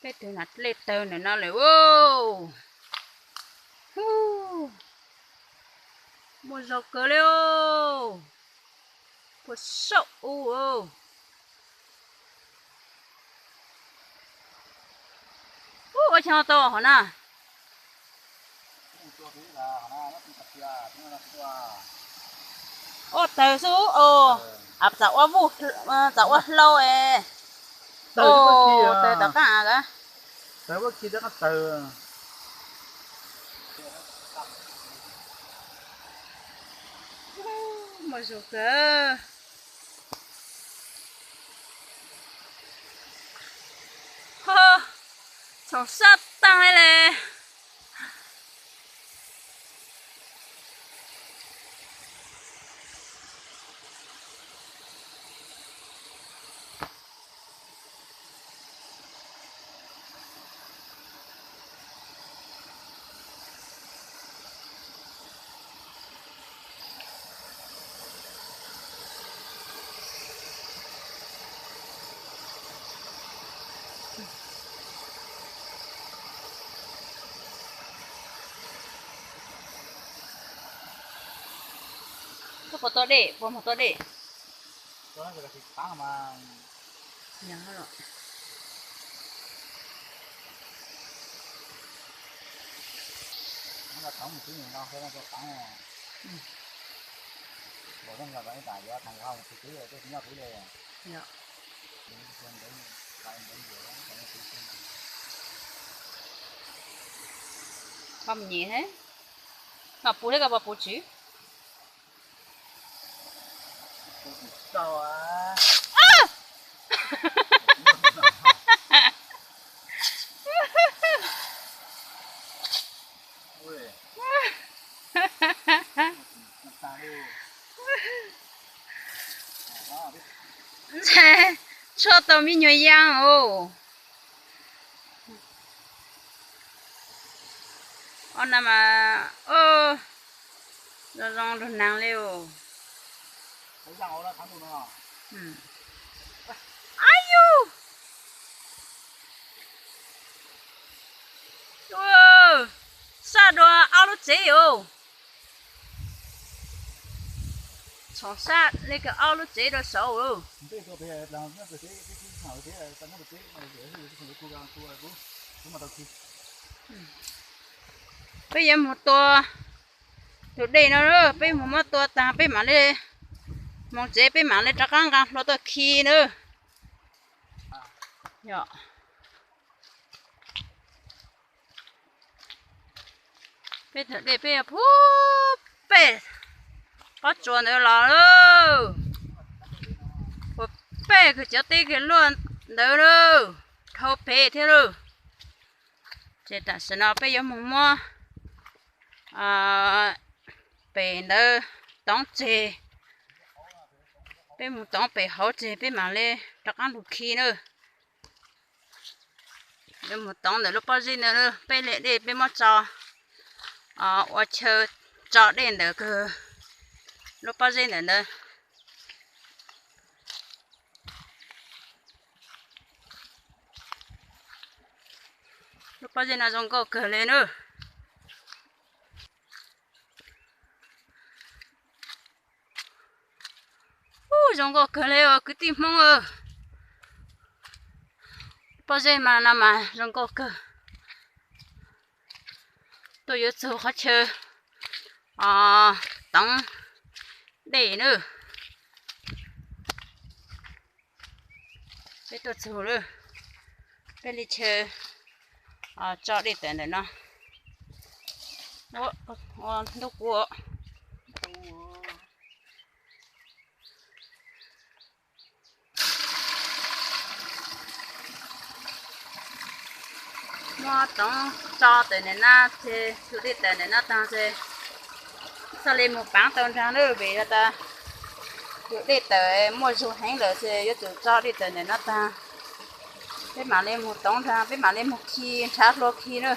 Peb tug nas dlej tawg ntawm no lawm. Muaj zog kawg li. Puas saum u. Ua tau hov na. Ua tawg xwb os. Txav ua hlau es. Tawg tom qab a. Muaj zog kawg. Txhoov sab taag li le. Koj puas tua dej, puas mus tua dej? Koj mus nyiam thiab, koj puv thiab koj puas puv tsis? Ntshe tshuaj tau me nyuam yaas os. Ob no mas zoo zoo lug naag li os. Ab yus, sab dua ob lub tsev os. Txhoov sab li kws ob lub tsev rau saud. Peb yuav mus tua tus dej no, peb mus muab tua taag peb mam li moog tsev, peb mam li rov qaab nqaa hlua tuaj khi na. Peb thaum dej peb puag pem pob tsuas ntawd los, puag pem kws cov teb kws luaj ntawd, dhau pem thiab lauj. Ces tam sim no peb yuav mus muab pem ntawd toov tseg, peb mus toov pem hauv tseg peb mam li rov qaab lug khi na. Yuav mus toov ntawm lub pob zeb ntawd, peb le dej peb muab tso ua chaw tso dej ntawm kws lub pob zeb ntawm ntawd. Lub pob zeb no zoo nkauj kawg li na. Ub, zoo nkauj kawg li os kwv tij Hmoob. Pob zeb mas no mas zoo nkauj kawg. Tuaj yuav txug qhov chaw toov dej na. Peb tuaj txug lawm, peb li chaw tso dej tawm ntawm no. Ntub kuv. Muab toov tso tawm ntawm no ces tug dej tawm ntawm no taag ces txhaj li mus paav tau nraag lawm vim has tas tug dej tawm muaj zug heev lawm ces yuav tsum tso dej tawm ntawm no taag. Peb mam li mus toov nraag, peb mam li mus khi nrhav hlua khi na.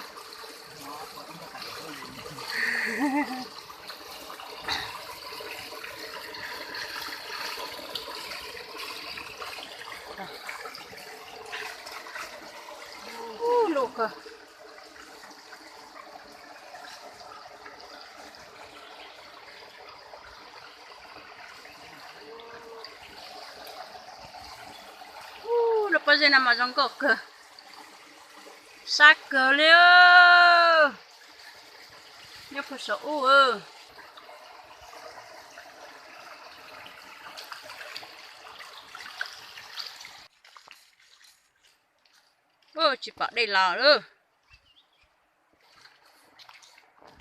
Lub pob zeb no mas zoo nkauj kawg, sab kawg li. Nyob puag saum ub. Tsis pom dej los lawm,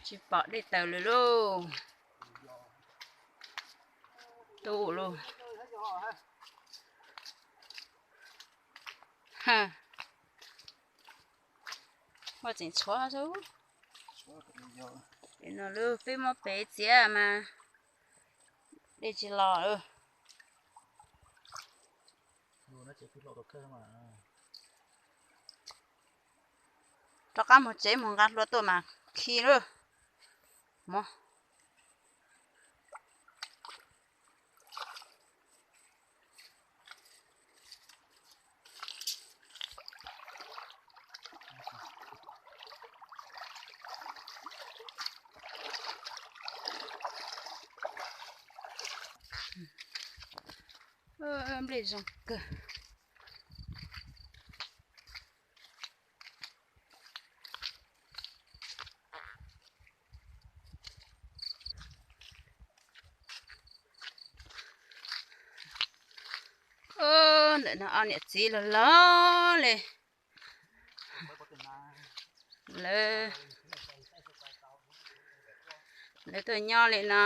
tsis pom dej taws lawm lauj. Tu lauj. Muaj tseem tshuav xwb. Peb muab pem txiav mas dej tsis los. Rov qab mus tsev mus nqa hlua tuaj mas khi lawm. Mov. Nplej zoo kawg. Ntawm no ob niam txiv laug laug li. Lawv, lawv tuaj nyob li no,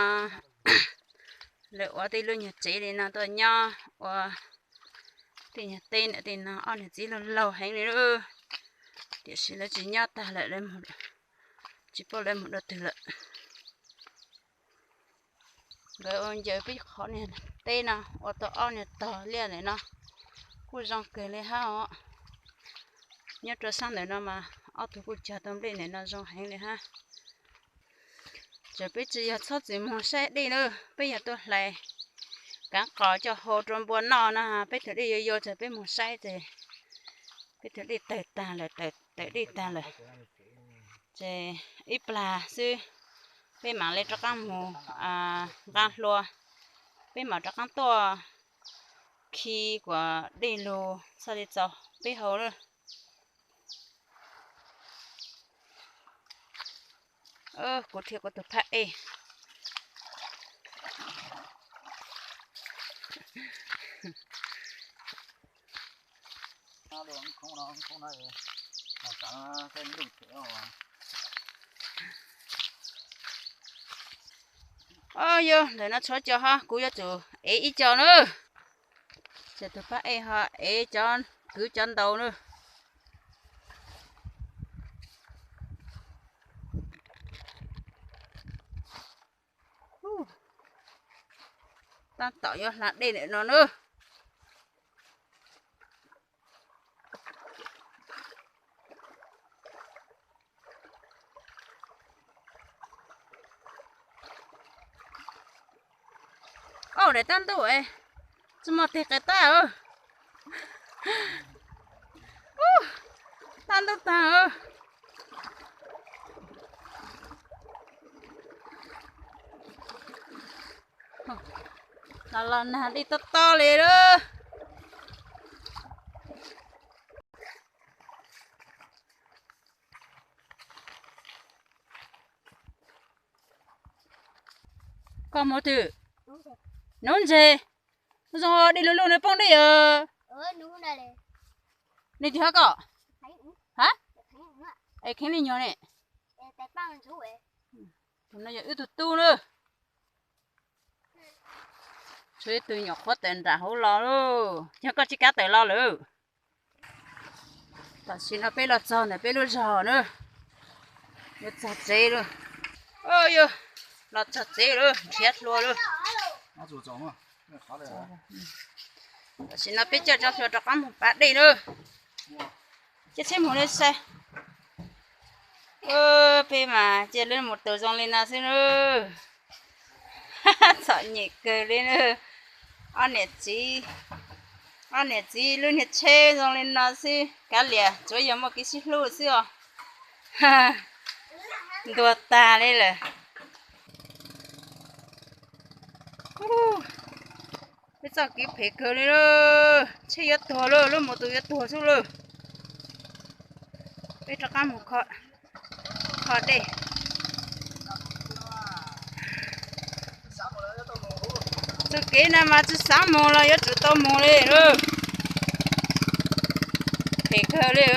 lawv ua tej lub nyuag tsev li no tuaj nyob ua tej nyuag teb ntawm tej no, ob niag txiv laug laug heev li lauj. Tiam sis lawv tsis nyob tag lawm, tsis paub lawv mus dua twg lawm. Nkawd ua ncaws peb qhov niag teb no ua tau ob niag tog liaj ntawm no, kuj zoo kawg li hab os. Nyob rau sab ntawm no mas ob tug kuj cog tau nplej ntawm no zoo heev li hab. Txawm peb tsis yog txhob txwm mus saib dej na, peb yog tuaj hlais kaav qos coj hau rau npua noj no, peb tus dej yuav yuav ces peb mus saib ces peb tus dej tawg tag lawm, tawm dej tag lawm. Ces ib plag xwb peb mam li rov qab mus nqa hlua, peb mam rov qab tuaj khi kuas dej lug txhaj li txaus peb haus lawm. Kuv thiab kuv tus phab ej. Yog ntawm no tshuav cov hab, kuv yuav tsum ev ib co na. Ces tus phab ej ho ev cov, kwv cov ntaus na. Tab tom yuav hla dej ntawm no na. Au, daim tab ntuj, tsis muaj tes qe tab. Tab ntuj tag. Los los nag dej tob tob li lawm. Koj mus twg? Nuv ntseg. Zoo dej lug lug nws poob dej os. Nej twg hab koj? Ha? Es kheev li nyuag ne. Tus no yog wb tug tub na. Tshuav ib tug nyuam qhuav tawm nram hauv los lauj, yog koj tsis kav tawm los lawm. Tam sim no peb los txog ntawm peb lub zog na, yuav txog tsev lawm. Yog los txog tsev lawm, nrhiav hlua lawm. Tam sim no peb coj cov hlua rov qab mus pav dej na. Cia tsheb mus li saib. Peb mas cia lawv mus taug zoo li no xwb na. Txom nyem kawg li na. Ob niam txiv Ob niam txiv lub niag tsheb zoo li no xwb kav liam, tsuav yog muaj kev sib hlub xwb os. Ntuag tag li lawm. Peb txoj kev phem kawg li lauj, tsheb yuav tuag lauj, lub mus tus yuav tuag xwb lauj. Peb rov qab mus kho dej. Txoj kev no mas tsis xav mus los yuav tsum tau mus li lauj. Phem kawg li.